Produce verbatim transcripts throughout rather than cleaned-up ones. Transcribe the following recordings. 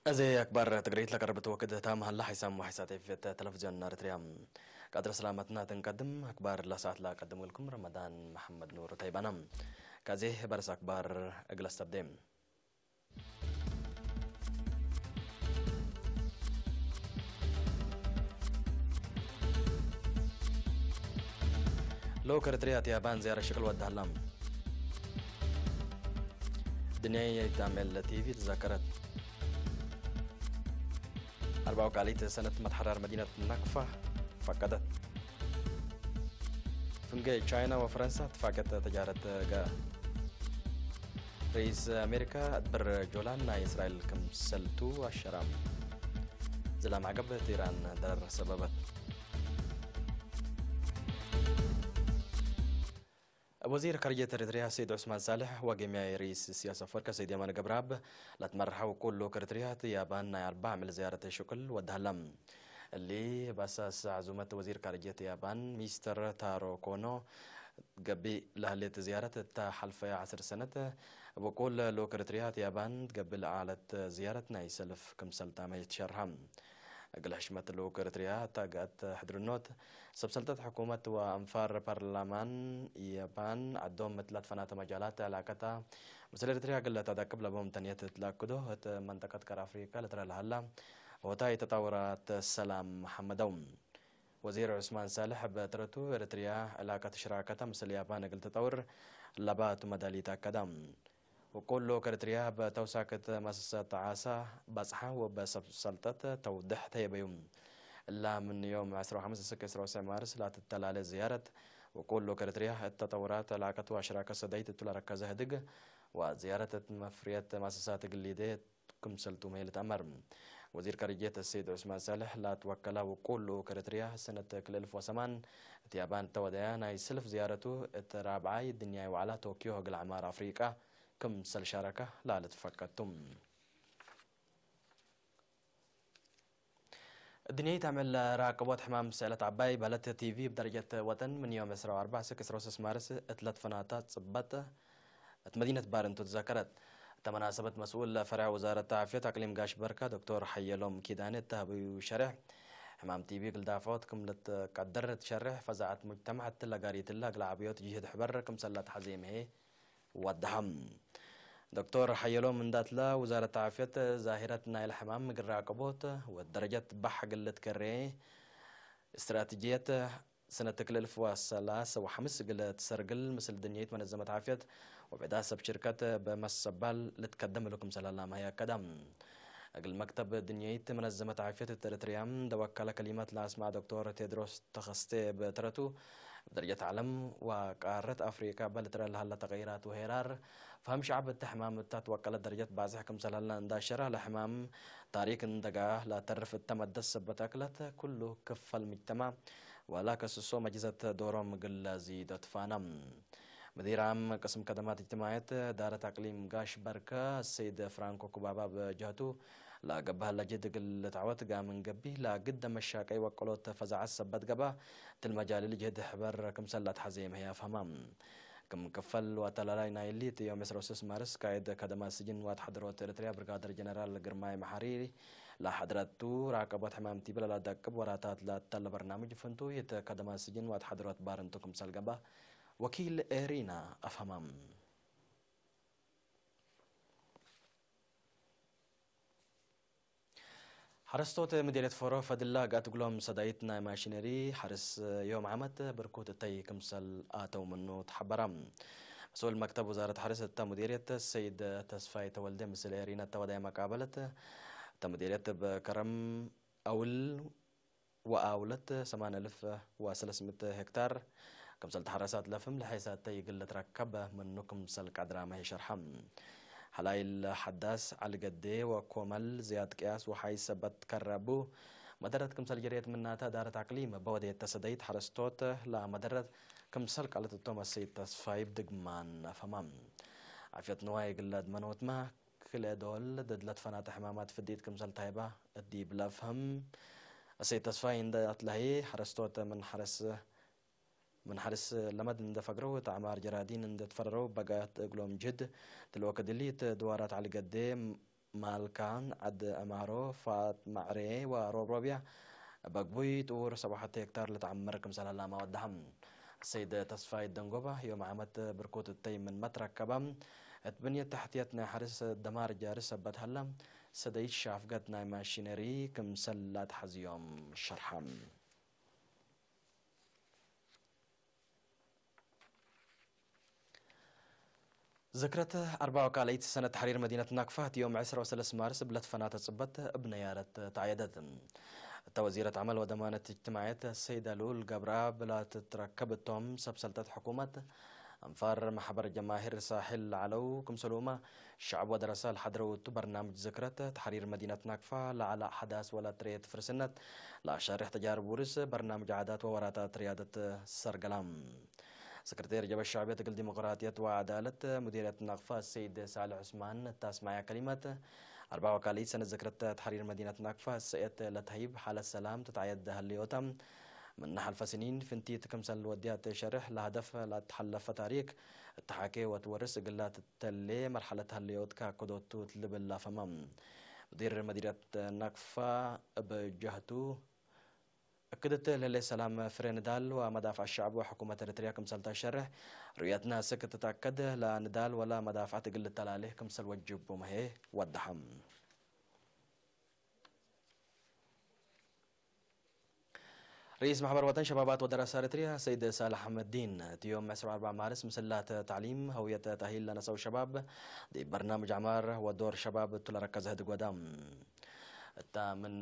አዜ አክባር ትግሪት ለቀርብት ወክድ ታም ሀላ ሐይሳም ወሐይሳት ኤፍየት ተለፍዝዮን ኤረትርያ። ቀድር ሰላመትና ትንቀድም አክባር ለሰዓት ለአቀድም እግልኩም ረመዳን መሐመድ ኑር ተይባና። ከዜ በርስ አክባር እግል አስተብዴ። ሎክ ኤረትርያ እት ያባን ዝያረት ሽቅል ወደ ሀላ። ድንያይ ታሜል ቲቪ ትዘከረት። አርባ ወካሊት ሰነት መትሐራር መዲነት ናክፋ ፈቀደት። ፍንጌ ቻይና ወፈረንሳ ትፋቀት ተጃረት ገአ። ርኢስ አሜሪካ አድብር ጆላን ናይ እስራኤል ክምሰልቱ አሸራም። ዝላም ዐገብ ቲራን ደረር ሰበበት። ወዚር ካርጅየት ኤረትርያ ሰይድ ዑስማን ሳልሕ ወግርማይ ርኢስ ኢሰያስ አፈወርቂ ሰይድ የማነ ገብረአብ ለትመርሐው ኩሉ ኤረትርያ እት ያባን ናይ አርበዕ ምዕል ዝያረት ሽቅል ወደሀለ። እሊ በአሳስ ዐዙመት ወዚር ካርጅየት ያባን ሚስተር ታሮ ኮኖ ገቢእ ለህሌት ዝያረት እተ ሐልፈየ ዐስር ሰነት፣ እብ ኩል ሉክ ኤረትርያ እት ያባን ትገብእ ለዐለት ዝያረት ናይ ሰልፍ ክምሰል ታመ ትሸርሐ። እግል ሕሽመት ሉክ ኤረትርያ እተ ገአት ሕድርኖት፣ ሰብ ሰልጠት ሕኩመት ወአንፋር ፓርላማን ያባን ዐዶም እት ለትፈናተ መጃላት ዕላቀታ ምስል ኤረትርያ እግል ለተአደቅብ ለቦም ተንየት እት ለአክዶ፣ እት መንጠቀት ቀር አፍሪቀ ልትረ ለሀላ ሆታይ ተጣውራት ሰላም ሐመደው። ወዚር ዑስማን ሳልሕ እብ ተረቱ፣ ኤረትርያ ዕላቀት ሽራከተ ምስል ያባን እግል ትጠውር ለባቱ መዳሊት አከዳ። ወኩሉ ሉክ ኤረትርያ እብ ተውሳክት መሰሰት ዓሳ በጽሐ ወእብ ሰብ ሰልጠት ተውድሕ ተየበዩ። እላ ምን ዮም ዐስራ ወሐምስ እስክ ዐስራ ወሰዕ ማርስ ላትተላሌ ዝያረት፣ ወኩሉ ሉክ ኤረትርያ እት ተጠውራት ዕላቀት ወአሽራከት ሰዳይት እቱ ለረከዘ ህድግ፣ ወዝያረት እት መፍርየት መሰሳት እግል ሊዴ ክምሰልቱ መ ልትአመር። ወዚር ካርጅየት ሰይድ ዑስማን ሳልሕ ላትወከላ ወኩሉ ሉክ ኤረትርያ ሰነት ክልኤ እልፍ ወሰማን እት ያባን ተወደያ ናይ ሰልፍ ዝያረቱ እት ራብዓይ ድንያይ ወዕላ ቶክዮ እግል ዐማር አፍሪቀ ክምሰል ሻረከ ላልትፈቀድ ቱ። እድንያይት አምዕል ራቅቦት ሕማም ስዕለት ዐባይ በለት ቲቪ እብ ደረጀት ወጠን ምን ዮም ዕስራ ወአርበዕ እስክ ዕስራ ወሰስ ማርስ እት ለትፈናታ ጽበጥ እት መዲነት ባርንቱ ትዘከረት። እተ መናሰበት መስኡል ፈርዕ ውዛረት ዓፍየት አቅሊም ጋሽ በርከ ዶክቶር ሐየሎም ኪዳኔ እተ ሀበዩ ሸሬሕ፣ ሕማም ቲቪ እግል ዳፍዖት ክም ልትቀደር ትሸሬሕ፣ ፈዛዐት ሙጅተማዕ እትለ ጋሪት እለ እግል ዐብዮት ጅህድ ሕበር ክምሰል ለትሐዜ ምህዬ ወደሐም። ዶክቶር ሐየሎም እንዳትለ፣ ውዛረት ዓፍየት ዛሂረት ናይለ ሕማም እግል ራቅቦት ወደረጀት ባሕ እግል ልትከሬ እስትራትጅየት ሰነት ክልኤ እልፍ ወሰላሰ ወሐምስ እግል ትሰርግል ምስል ድንየት መነዘመት ዓፍየት ወብዕዳት ሰብ ሽርከት በመሰባል ልትከደም እሉ ክምሰል ሀላ መህይ አከደ። እግል መክተብ ድንየት መነዘመት ዓፍየት እት ኤረትርያ እንደ ወከለ ከሊመት ለአስመዐ ዶክቶር ቴድሮስ ተኸስቴ እብ ተረቱ፣ እብ ደረጀት ዐለም ወቃረት አፍሪቀ እበ ልትረአ ለሀለ ተቅይራት ወሄራር ፈሀም ሸዐብ እተ ሕማም እተ ትወቀለት ደረጀት ባጽሕ ክምሰል ሀለ እንደ አሸረ፣ ለሕማም ታሪክ እንደ ገአ ለተርፍ እተ መደት ሰበት አክለት፣ ኩሉ ክፈል ምጅተማዕ ወለከስሶ መጅዘት ዶሮም እግል ለዚዶ ትፋነ። ሙዲር ዓም ቅስም ከደማት እጅትማዕየት እዳረት አቅሊም ጋሽ በርከ፣ ሰይድ ፍራንኮ ኩባባ እብ ጀህቱ፣ ለገብአ ለጅህድ እግል ልትዐወት ጋም እንገብእ፣ ለግደ መሻቀይ ወቀሎት ፈዛዐት ሰበት ገብአ፣ እትሊ መጃልል ጅህድ ሕበር ክምሰል ለአትሐዜ ምህይ አፍሀማ። ክም ክፈል ወአተላላይ ናይሊት ዮም ዕስራ ወሰስ ማርስ፣ ቃእድ ከደማት ስጅን ወአትሐደሮት ኤረትርያ ብርጋደር ጀነራል ግርማይ መሓሪ ለሐድረቱ፣ ራቀቦት ሕማም ቲቢ ለለደቅብ ወራታት ለአተለ በርናምጅ ፍንቱይ እት ከደማት ስጅን ወአትሐደሮት ባርንቱ ክምሰል ገብአ፣ ወኪል ኤሪና አፍሀማ። ሐረስቶት ምዴርየት ፎሮ ፈድላ ገአት እግሎም ሰዳይት ናይ ማሽነሪ ሐርስ ዮም ዓመት ብርኩት እተይ ክምሰል አተው ምኑ ተሐበረ። መስኡል መክተብ ውዛረት ሐርስ እተ ምዴርየት ሰይድ ተስፋይ ተወልደ ምስል ኤሪና እተ ወዳይ መቃበለት፣ እተ ምዴርየት እብ ከረም አውል ወአውለት ሰማን አልፍ ወሰለስ ምእት ሄክታር ክምሰል ተሐረሳት ለፍህም ለሐይሳተይ እግል ልትረከብ ምኑ ክምሰል ቀድራመ ሸርሐ። ሐላይል ሐዳስ፣ ዐሊ ገዴ ወኮመል ዝያድ ቅያስ ወሐይ ሰበት ከረቡ መደረት ክምሰል ጀርየት ምናተ እዳረት አቅሊም በወዴተ ሰደይት ሐረስቶት ለመደረት ክምሰል ቀለት እቶም አሰይድ ተስፋይ እብ ድግማን አፍሀማ። ዓፍየት ንዋይ እግል ለአድመኖትመ ክልኤ ዶል ድድ ለትፈናተ ሕማማት ፍዲት ክምሰል ታይባ እት ዲብ ለአፍህም፣ እሰይድ ተስፋይ እንዴ አትለሀየ፣ ሐረስቶት ምን ሐርስ፣ ምን ሐርስ ለመድ እንዴ ፈግረው፣ እት ዐማር ጀራዲን እንዴ ትፈረረው፣ በገአት እግሎም ጅህድ ትልወክ እሊ እት ድዋራት ዐሊ ገዴ ማልካን፣ ዐድ ዕማሮ፣ ፋጥ ማዕሬ ወሮብሮብያ እብ አግቡይ ጥውር ሰብዓት ሄክታር ልትዐመር ክምሰል ሀላመ ወደሐም። ሰይድ ተስፋይ ደንጎባ ዮም ዓመት ብርኩት እተይ ምንመ ትረከበ፣ እት ብንየት ተሕትየት ናይ ሐርስ ደማር ጃሪ ሰበት ሀለ፣ ሰደይት ሻፍገት ናይ ማሺነሪ ክምሰል ለአትሐዝዮም ሸርሐ። ዝክረት አርባ ወካልኢት ሰነት ተሕሪር መዲነት ናክፋ እት ዮም ዕስራ ወሰለስ ማርስ እብ ለትፈናተ ጽበት እብ ነያረት ተዐየደት። እተ ወዚረት ዐመል ወደማነት እጅትማዕየት ሰይደ ልኡል ገብረኣብ ለትትረከብ እቶም ሰብ ሰልጠት ሕኩመት፣ አንፋር መሕበር ጀማሂር ሳሕል ለዐለው ክምሰልሁመ ሸዕብ ወደረሰ ለሐድረው እቱ በርናምጅ ዝክረት ተሕሪር መዲነት ናክፋ ለዐለ አሕዳስ ወለትረኤት ፍርስነት ለአሻርሕ ተጃርብ ውርስ በርናምጅ ዓዳት ወወራታት ርያደት ሰርገላም። ሰክረቴር ጀበ ሸዕብየት እግል ዲሞቅራጥየት ወዐዳለት ሙዲርየት ናክፋ ሰይድ ሳልሕ ዑስማን እት አስመዐያ ከሊመት፣ አርባ ወካልኢት ሰነት ዝክረት ተሕሪር መዲነት ናክፋ ሰእየት ለተህይብ ሓለት ሰላም ትትዐየድ ሀለዮተ፣ ምነ ሐልፈ ስኒን ፍንቲት ክምሰል ወድያት ሸርሕ ለሀደፍ ለአትሐለፈ ታሪክ እት ሐኬ ወትወርስ እግላ ትተሌ መርሐለት ሀለዮት ከአከዶቱ እት ልብል ላፈመ። ሙዲር መዲርየት ናክፋ እብ ጀህቱ፣ እክድት ለህሌ ሰላም ፍሬ ንዳል ወመዳፍዐት ሸዕብ ወሕኩመት ኤረትርያ ክምሰል ተሸርሕ፣ ርኡየትና እስክ ትትአከድ ለንዳል ወለ መዳፍዐት እግል ልተላሌ ክምሰል ወጅቡ መሄ ወደሐም። ርኢስ ማሕበር ወጠን ሸባባት ወደረሰ ኤረትርያ ሰይድ ሳልሕ አሕመዲን፣ እት ዮም ዕስራ ወአርበዕ ማርስ ምስላት ተዕሊም ሀውየት ተእሂል ለነሰው ሸባብ፣ ዲብ በርናምጅ ዐማር ወዶር ሸባብ እቱ ለረከዘ ህድግ ወዳም። እታ ምን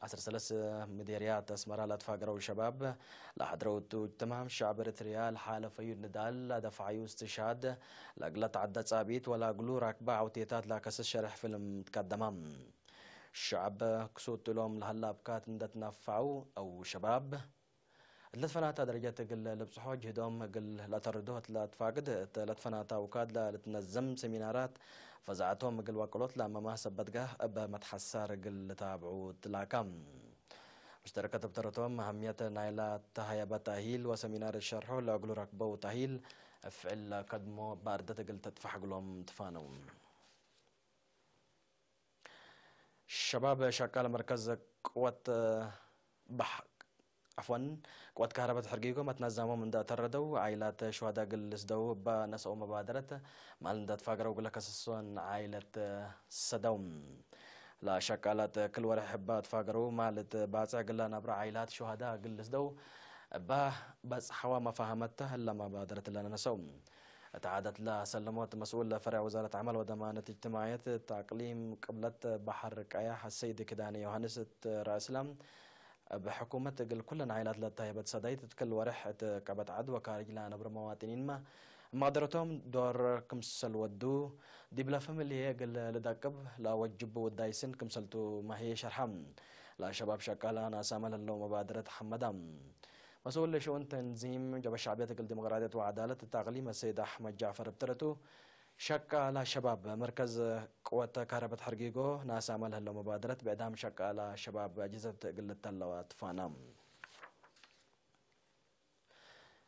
ዐስር ሰለስ ምዴርያት አስመራ ለአትፋገረው ሸባብ ለሐድረው እቱ እጅትማዕ ሸዕብ ኤረትርያ ለሓለፈዩ ንዳል ለደፍዐዩ እስትሽሃድ ለእግለ ተዐደ ጻብኢት ወለእግሉ ራክበ ዐውቴታት ለከስስ ሸርሕ ፊልም ትቀደመ። ሸዕብ ክሱት እሎም ለሀለ አብካት እንደ ትነፈዐው አው ሸባብ እት ለትፈናተ ደረጀት እግል ልብጽሖ ጅህዶም እግል ለአተርዶ እት ለአትፋግድ፣ እት ለትፈናተ አውካድ ለልትነዘም ሰሚናራት ፈዛዐቶም እግል ወቅሎት ለአመማህ ሰበት ጋህ እብ መትሐሳር እግል ልታብዑ ትላከ። ሙሽተረከት እብ ተረቶም አህምየት ናይለ ተሀየበ ተእሂል ወሰሚናር ሸርሖ ለእግሉ ረክበው ተእሂል እፍዕል ለከድሞ ባርደት እግል ተጥፈሕ እግሎም ትፋነው። ሸባብ ሸቃል መርከዝ ቅወት በሕ-፣ ዐፍወን፣ ቅወት ካህረበት ሕርጊጎ መትናዛሞም እንደ አተረደው፣ ዓይላት ሹሀዳ እግል ልስደው እበ ነስአው መባደረት፣ ማል እንደ ትፋገረው እግለ ከሰሶን ዓይለት ሰደው። ለሸቃላት ክል ወርሕ እበ ትፋገረው ማል እት ባጽዕ እግለ ነብረ ዓይላት ሹሀዳ እግል ልስደው እበ በጽሐወ መፋህመት ተ ህለ መባደረት ለነሰው። እት ዓደት ለሰለሞት መስኡል ፈሬዕ ወዛረት ዐመል ወደማነት እጅትማዕየት እት አቅሊም ቅብለት በሐር ቀያሕ አሰይድ ክዳኔ ዮሐንስ እት ረአስለ፣ እብ ሕኩመት እግል ኩለን ዓይላት ለተህየበት ሰዳይት እት ክል ወርሕ እት ቀበት ዐድ ወካርጅ ለነብር መዋጥኒንመ እማደረቶም ዶር ክምሰል ወዱ፣ ዲብለ ፈምልዬ እግል ልደቅብ ለወጅቡ ውዳይ ስን ክምሰልቱ መህዬ ሸርሐ። ለሸባብ ሸቃለ ናሳመ ለህለው መባደረት ሐመዳ። መስኡል ለሽኡን ተንዚም ጀበ ሸዕብየት እግል ዲሞቅራጥየት ወዐዳለት እት አቅሊም አሰይድ አሕመድ ጃዕፈር እብ ተረቱ፣ ሸቃለ ሸባብ መርከዝ ቅወት ካህረበት ሐርጊጎ ናሳመ ለህለው መባደረት ብዕዳም ሸቃለ ሸባብ አጅህዘት እግል ልተለወ ትፋነ።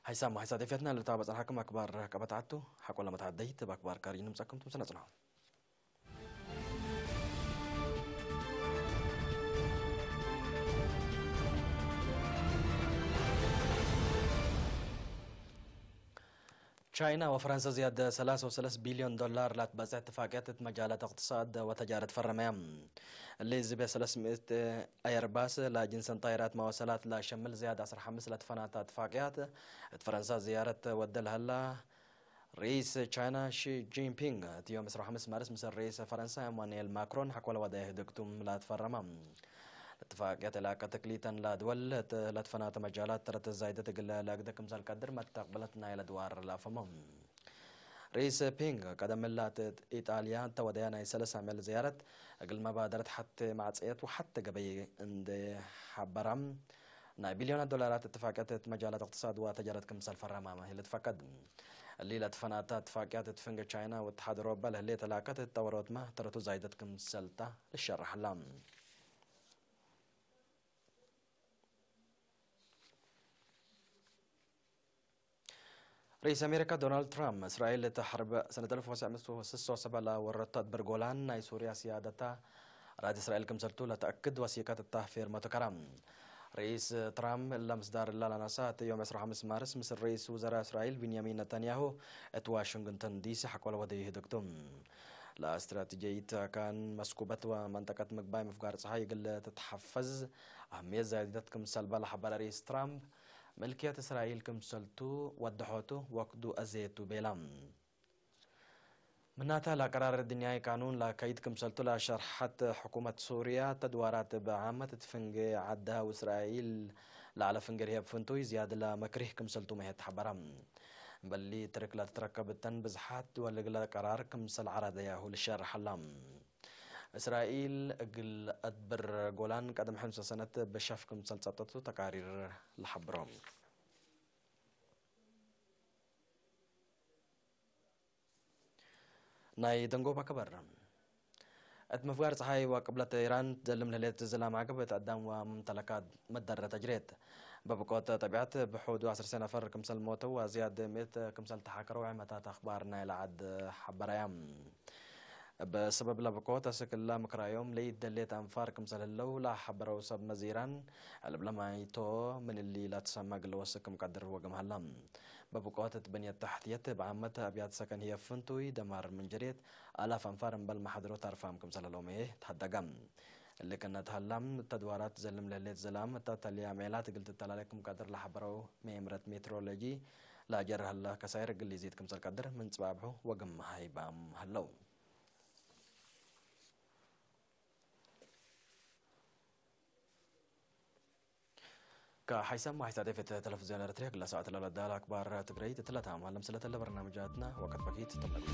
ሀይሳም ሀይሳ ዴፍየትና ለልታበ ጸንሐኩም አክባር ቀበት ዐቱ፣ ሐቆ ለመትሐደይት እብ አክባር ካርጅ ንምጸኩም ቱም ሰነ ጽንሑ። ቻይና ወፈረንሰ ዝያድ ሰላሳ ወሰለስ ቢልዮን ዶላር ላትበጽሕ እትፋቅየት እት መጃላት እቅትሳድ ወተጃረት ፈረመያ። እሊ ዝቤ ሰለስ ምእት አየርባስ ለጅንሰን ጣይራት መዋሰላት ለሸምል ዝያድ ዐስር ሐምስ ለትፈናታ እትፋቅያት እት ፈረንሳ ዝያረት ወደ ለሀላ ርኢስ ቻይና ሺ ጂንፒንግ እት ዮም ዕስራ ወሐምስ ማርስ ምስል ርኢስ ፈረንሳ ኤማኑኤል ማክሮን ሐቆለ ወዳየ ህድግቱም ለትፈረማ። እትፋቅየት ዕላቀት ክሊተን ለድወል እት ለትፈናተ መጃላት ተረት ዛይደት እግለ ለአግደ ክምሰል ቀድር መተቅብለት ናይለ ድዋር ለአፈሞ። ርኢስ ፒንግ ቀደም እላት እት ኢጣልያ እተ ወደያ ናይ ሰለስ አምዕል ዝያረት እግል መባደረት ሐቴ ማዕጸየት ወሐቴ ገበይ እንዴ ሐበራ፣ ናይ ቢልዮናት ዶላራት እትፋቅየት እት መጃላት እቅትሳድ ወተጃረት ክምሰል ፈረማመ ህሌ ልትፈቀድ። እሊ ለትፈናተ እትፋቅያት እት ፍንጌ ቻይና ወእትሓድ አውሮፓ ለህሌት ዕላቀት እት ጠወሮትመ ተረቱ ዛይደት ክምሰልታ ልሸረሐላ። ርኢስ አሜሪካ ዶናልድ ትራምፕ፣ እስራኤል እተ ሐርብ ሰነት አልፍ ወትሰዕ ምእት ወስሳ ወሰብዓ ለወረቶ አድብር ጎላን ናይ ሱርያ ስያደታ ራድ እስራኤል ክምሰልቱ ለተአክድ ወሲቀት እታ ፌርመቱ ከራ። ርኢስ ትራምፕ እለ ምስዳር እለ ለነሰአት ዮም ዕስራ ወሐምስ ማርስ ምስል ርኢስ ውዘራእ እስራኤል ቢንያሚን ነታንያሁ እት ዋሽንግተን ዲሲ ሐቆለ ወደዩ ህድግቱ። ለእስትራቴጂይት አካን መስኩበት ወመንጠቀት ምግባይ ምፍጋር ጸሓይ እግል ትትሐፈዝ አህምየት ዛይደት ክምሰልበ ለሐበረ ርኢስ ትራምፕ፣ ምልክየት እስራኤል ክምሰልቱ ወደሖቱ ወክዱ አዜ ቱ ቤላ። ምናተ ለቀራር ድንያይ ቃኑን ለከይድ ክምሰልቱ ለሸርሐት ሕኩመት ሱርያ፣ ተድዋራት እብ ዓመት እት ፍንጌ ዐደ ወእስራኤል ለዐለ ፍንጌ ርሄብ ፍንቱይ ዝያድ ለመክሪህ ክምሰልቱ መህየት ሐበረ። እምበሊ ትርክ ለትትረከብ እተን ብዝሓት ድወል እግለ ቀራር ክምሰል ዐራደያሁ ልሸርሕ ዐላ። እስራኤል እግል አድብር ጎላን ቀደም ሐምሰ ሰነት ብሸፍ ክምሰል ጸብጠቱ ተቃሪር ለሐብሮ። ናይ ደንጎባ ከበር። እት ምፍጋር ጸሓይ ወቅብለት ኢራን ትዘልም ለህሌት ዝላም ዐቅብ እት አዳም ወመምተለካት መደረት አጅሬት። በብቆት ጠቢዐት ብሑድ ወዐሰርተ ነፈር ክምሰል ሞተው ወዝያድ ምእት ክምሰል ተሓከረው ዐመታት አኽባር ናይለ ዐድ ሐበረያ። እብ ሰበብ ለብቆት አስክ እለ ምክራዮም ለኢደሌት አንፋር ክምሰል ህለው ለሐበረው ሰብ መዚራን፣ ዕልብ ለማይቶ ምን እሊ ለትሰመ እግል ወስክ ክም ቀድር ወግም ሀላ። በብቆት እት ብንየት ተሕትየት እብ ዓመት አብያት ሰከን ህዬ ፍንቱይ ደማር ምን ጀሬት፣ አላፍ አንፋር እምበል መሐድሮት አርፋም ክምሰል ህለው መ ተሀደገ። እሊ ክእነ ተሀላ፣ ተድዋራት ዘልም ለህሌት ዝላም እተ ተልያ ሜላት እግል ትተላሌ ክም ቀድር ለሐበረው መምረት ሜትሮሎጂ፣ ለአጀር ሀለ ከሳይር እግል ኢዚድ ክምሰል ቀድር ምን ጽባብሑ ወግም ሀይባም ሀለው። ከሐይሰም ወሐይሳዴፍ እት ቴሌቪዝዮን ኤረትርየ ክለ ሰዓት ለለዳለ አክባር ትግረይት እትለ ተአማለም ስለተለ በርናምጃትና ወቀት በኪት ትለቢ።